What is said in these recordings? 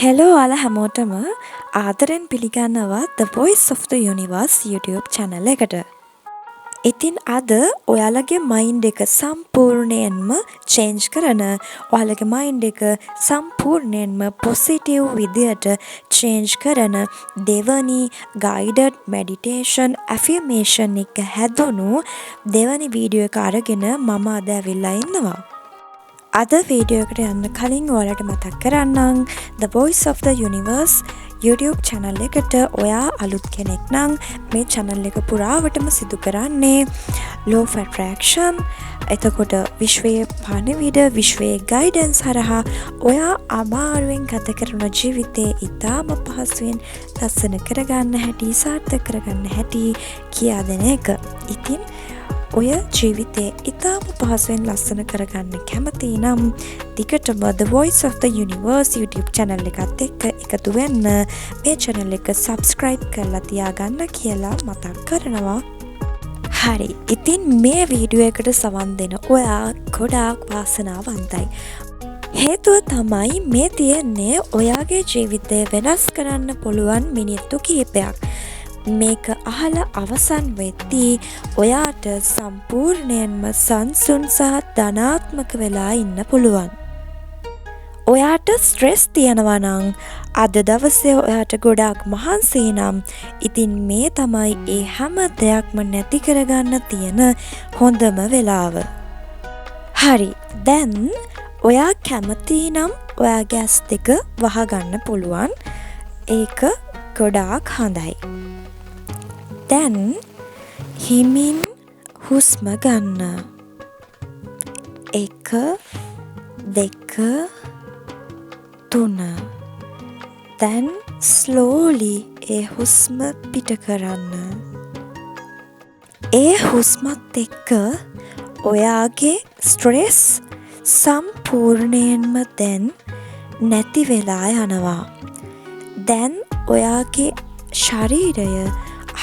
Hello, ඔයාලා හැමෝටම ආදරෙන් පිළිගන්නවා The Voice of the Universe YouTube channel එකට. ඉතින් අද ඔයාලගේ මයින්ඩ් එක සම්පූර්ණයෙන්ම චේන්ජ් කරන, ඔයාලගේ මයින්ඩ් එක සම්පූර්ණයෙන්ම පොසිටිව් විදියට චේන්ජ් කරන දෙවනි ගයිඩඩ් මෙඩිටේෂන් ඇෆිර්මේෂන් එක හැදුණු දෙවනි වීඩියෝ එක අරගෙන මම අද ඇවිල්ලා ඉන්නවා. අද වීඩියෝ එකට යන්න කලින් ඔයාලට මතක් කරන්නම්, The Voice of the Universe YouTube channel එකට ඔයා අලුත් කෙනෙක් නම්, මේ channel එක පුරාවටම සිදු කරන්නේ law of attraction, එතකොට විශ්වයේ පණිවිඩ, විශ්වයේ ගයිඩන්ස් හරහා ඔයා අමාරුවෙන් ගත කරන ජීවිතේ ඉතාම පහසුවෙන් ලස්සන කරගන්න හැටි, සාර්ථක කරගන්න හැටි කියා දෙන එක. ඉතින් ඔය ජීවිතේ ඉතාම පහසුවෙන් ලස්සන කරගන්න කැමති නම් දිගටම The Voice of the Universe YouTube channel එකත් එක්ක එකතු වෙන්න, මේ channel එක subscribe කරලා තියාගන්න කියලා මතක් කරනවා. හරි. ඉතින් මේ වීඩියෝ එකට සවන් දෙන ඔයා ගොඩාක් වාසනාවන්තයි. හේතුව තමයි මේ තියෙන්නේ ඔයාගේ ජීවිතය වෙනස් කරන්න පුළුවන් මිනිත්තු කිහිපයක්. මේක අහලා අවසන් වෙද්දී ඔයාට සම්පූර්ණයෙන්ම සංසුන් සහ ධනාත්මක වෙලා ඉන්න පුළුවන්. ඔයාට ස්ට්‍රෙස් තියෙනවා නම්, අද දවසේ ඔයාට ගොඩාක් මහන්සියි නම්, ඉතින් මේ තමයි ඒ හැම දෙයක්ම නැති කරගන්න තියෙන හොඳම වෙලාව. හරි, දැන් ඔයා කැමති නම් ඔයාගේ ඇස් දෙක වහගන්න පුළුවන්. ඒක ගොඩාක් හොඳයි. දැන් හිමින් හුස්ම ගන්න. එක, දෙක, තුන. දැන් ස්ලෝලි ඒ හුස්ම පිට කරන්න. ඒ හුස්මත් එක්ක ඔයාගේ ස්ට්‍රෙස් සම්පූර්ණයෙන්ම දැන් නැති වෙලා යනවා. දැන් ඔයාගේ ශරීරය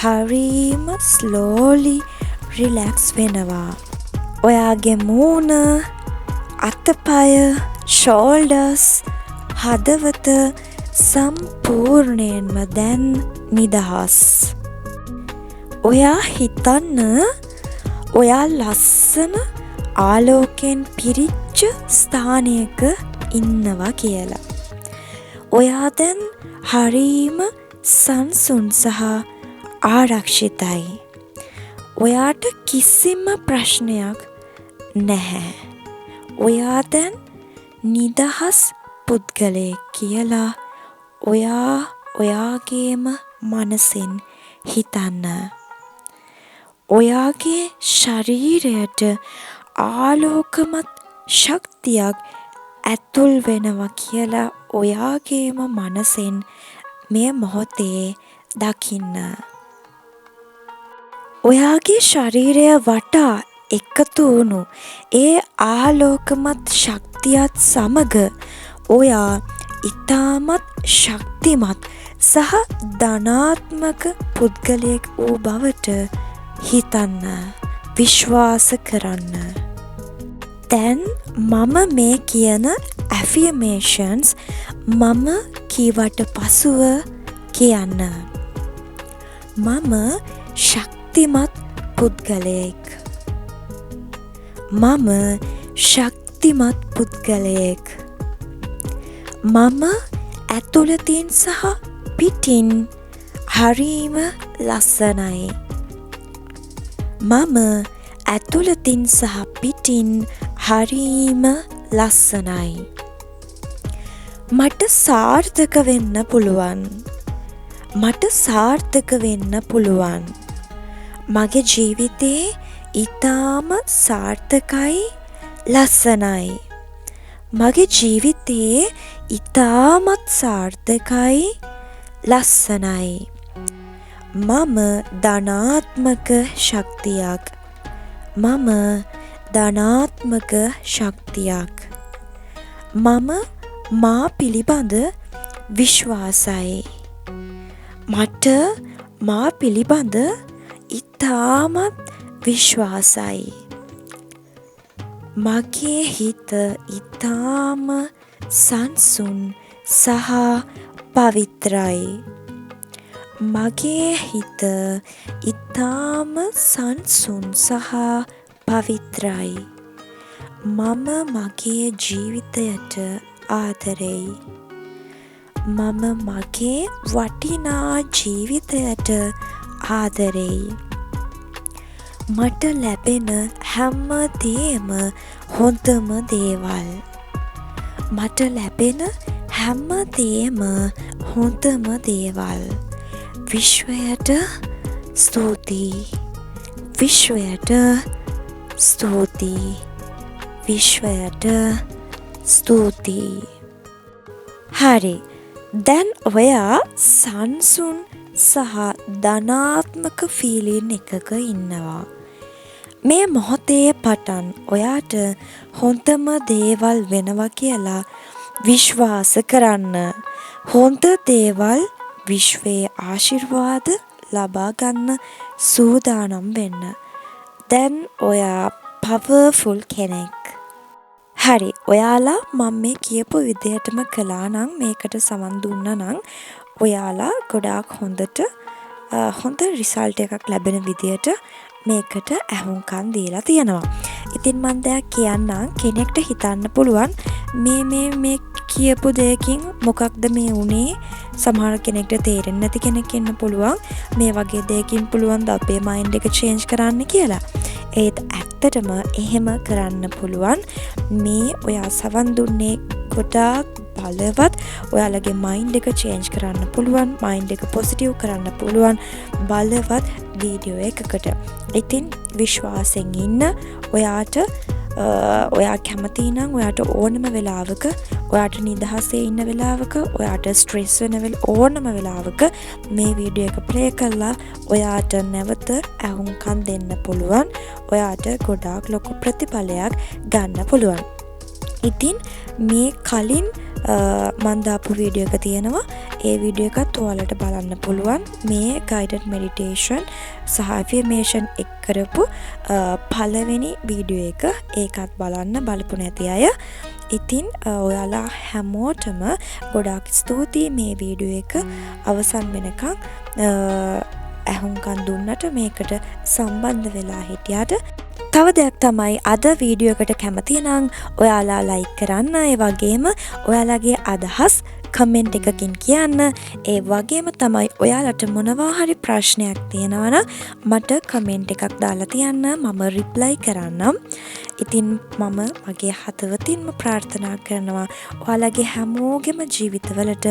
හරීම ස්ලෝලි රිලැක්ස් වෙනවා. ඔයාගේ මූණ, අතපය, ෂෝල්ඩර්ස්, හදවත සම්පූර්ණයෙන්ම දැන් නිදහස්. ඔයා හිතන්න ඔයා ලස්සන ආලෝකයෙන් පිරිච්ච ස්ථානයක ඉන්නවා කියලා. ඔයා දැන් හරීම සංසුන් සහ ආරක්ෂිතයි. ඔයාට කිසිම ප්‍රශ්නයක් නැහැ. ඔයා දැන් නිදහස් පුද්ගලයෙක් කියලා ඔයා ඔයාගේම මනසින් හිතන්න. ඔයාගේ ශරීරයට ආලෝකමත් ශක්තියක් ඇතුල් වෙනවා කියලා ඔයාගේම මනසෙන් මේ මොහොතේ දකින්න. ඔයාගේ ශරීරය වටා එකතු වුණු ඒ ආලෝකමත් ශක්තියත් සමග ඔයා ඉතාමත් ශක්තිමත් සහ ධනාත්මක පුද්ගලයෙක් වූ බවට හිතන්න, විශ්වාස කරන්න. දැන් මම මේ කියන ඇෆිර්මේෂන්ස් මම කීවට පසුව කියන්න. මම ශක්තිමත් පුද්ගලයෙක්. මම ශක්තිමත් පුද්ගලයෙක්. මම ඇතුළතින් සහ පිටින් හරීම ලස්සනයි. මම ඇතුළතින් සහ පිටින් හරීම ලස්සනයි. මට සාර්ථක වෙන්න පුළුවන්. මට සාර්ථක වෙන්න පුළුවන්. මගේ ජීවිතේ ඉතාම සාර්ථකයි, ලස්සනයි. මගේ ජීවිතේ ඉතාමත් සාර්ථකයි, ලස්සනයි. මම ධනාත්මක ශක්තියක්. මම ධනාත්මක ශක්තියක්. මම මා පිළිබඳ විශ්වාසයි. මට මා පිළිබඳ ඉතාමත් විශ්වාසයි. මගේ හිත ඉතාම සංසුන් සහ පවිත්‍රයි. මගේ හිත ඉතාම සංසුන් සහ පවිත්‍රයි. මම මගේ ජීවිතයට ආදරෙයි. මම මගේ වටිනා ජීවිතයට ආදරෙයි. මට ලැබෙන හැම දේම හොඳම දේවල්. මට ලැබෙන හැම දේම හොඳම දේවල්. විශ්වයට ස්තුතියි. විශ්වයට ස්තුතියි. විශ්වයට ස්තුතියි. හරි. දැන් ඔයා සංසුන් සහ ධනාත්මක ෆීලින් එකක ඉන්නවා. මේ මොහොතේ පටන් ඔයාට හොඳම දේවල් වෙනවා කියලා විශ්වාස කරන්න. හොඳ දේවල්, විශ්වයේ ආශිර්වාද ලබා ගන්න සූදානම් වෙන්න. දැන් ඔයා පවර්ෆුල් කෙනෙක්. හරි, ඔයාලා මම මේ කියපු විදිහටම කළා නම්, මේකට සවන් දුන්නා නම්, ඔයාලා ගොඩාක් හොඳට හොඳ රිසල්ට් එකක් ලැබෙන විදියට මේකට ඇහුම්කන් දීලා තියෙනවා. ඉතින් මං දෙයක් කියන්නම්. කෙනෙක්ට හිතන්න පුළුවන් මේ මේ මේ කියපු දෙයකින් මොකක්ද මේ වුනේ? සමහර කෙනෙක්ට තේරෙන්නේ නැති කෙනෙක් ඉන්න පුළුවන්. මේ වගේ දෙයකින් පුළුවන් ද අපේ මයින්ඩ් එක චේන්ජ් කරන්න කියලා. ඒත් ඇත්තටම එහෙම කරන්න පුළුවන්. මේ ඔයා සවන් දුන්නේ ගොඩාක් බලවත්, ඔයාලගේ මයින්ඩ් එක චේන්ජ් කරන්න පුළුවන්, මයින්ඩ් එක පොසිටිව් කරන්න පුළුවන් බලවත් වීඩියෝ එකකට. ඉතින් විශ්වාසයෙන් ඉන්න. ඔයාට ඔයා කැමති නම් ඔයාට ඕනම වෙලාවක, ඔයාට නිදහසේ ඉන්න වෙලාවක, ඔයාට ස්ට්‍රෙස් වෙන ඕනම වෙලාවක මේ වීඩියෝ එක ප්ලේ කරලා ඔයාට නැවත ඇහුම්කන් දෙන්න පුළුවන්. ඔයාට ගොඩාක් ලොකු ප්‍රතිඵලයක් ගන්න පුළුවන්. ඉතින් මේ කලින් මං දාපු වීඩියෝ එක තියෙනවා. ඒ වීඩියෝ එකත් ඔයාලට බලන්න පුළුවන්. මේ ගයිඩඩ් මෙඩිටේෂන් සහ ඇෆර්මේෂන් එක් කරපු පළවෙනි වීඩියෝ එක. ඒකත් බලන්න බලපු නැති අය. ඉතින් ඔයාලා හැමෝටම ගොඩාක් ස්තුතියි මේ වීඩියෝ එක අවසන් වෙනකන් ඇහුම්කන් දුන්නට, මේකට සම්බන්ධ වෙලා හිටියට. තව දෙයක් තමයි, අද වීඩියෝ එකට කැමති නම් ඔයාලා ලයික් කරන්න. ඒ වගේම ඔයාලගේ අදහස් කමෙන්ට් එකකින් කියන්න. ඒ වගේම තමයි ඔයාලට මොනවා හරි ප්‍රශ්නයක් තියෙනවා නම් මට කමෙන්ට් එකක් දාලා තියන්න, මම රිප්ලයි කරන්නම්. ඉතින් මම මගේ හදවතින්ම ප්‍රාර්ථනා කරනවා ඔයාලගේ හැමෝගෙම ජීවිතවලට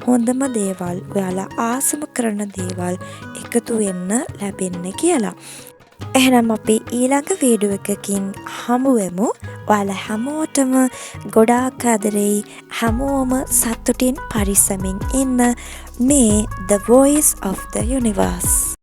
හොඳම දේවල්, ඔයාලා ආසම කරන දේවල් එකතු වෙන්න ලැබෙන්න කියලා. එහෙනම් අපි ඊළඟ වීඩියෝ එකකින් හමු වෙමු. ඔයාලා හැමෝටම ගොඩාක් ආදරෙයි. හැමෝම සතුටින් පරිස්සමින් ඉන්න. මේ The Voice of the Universe.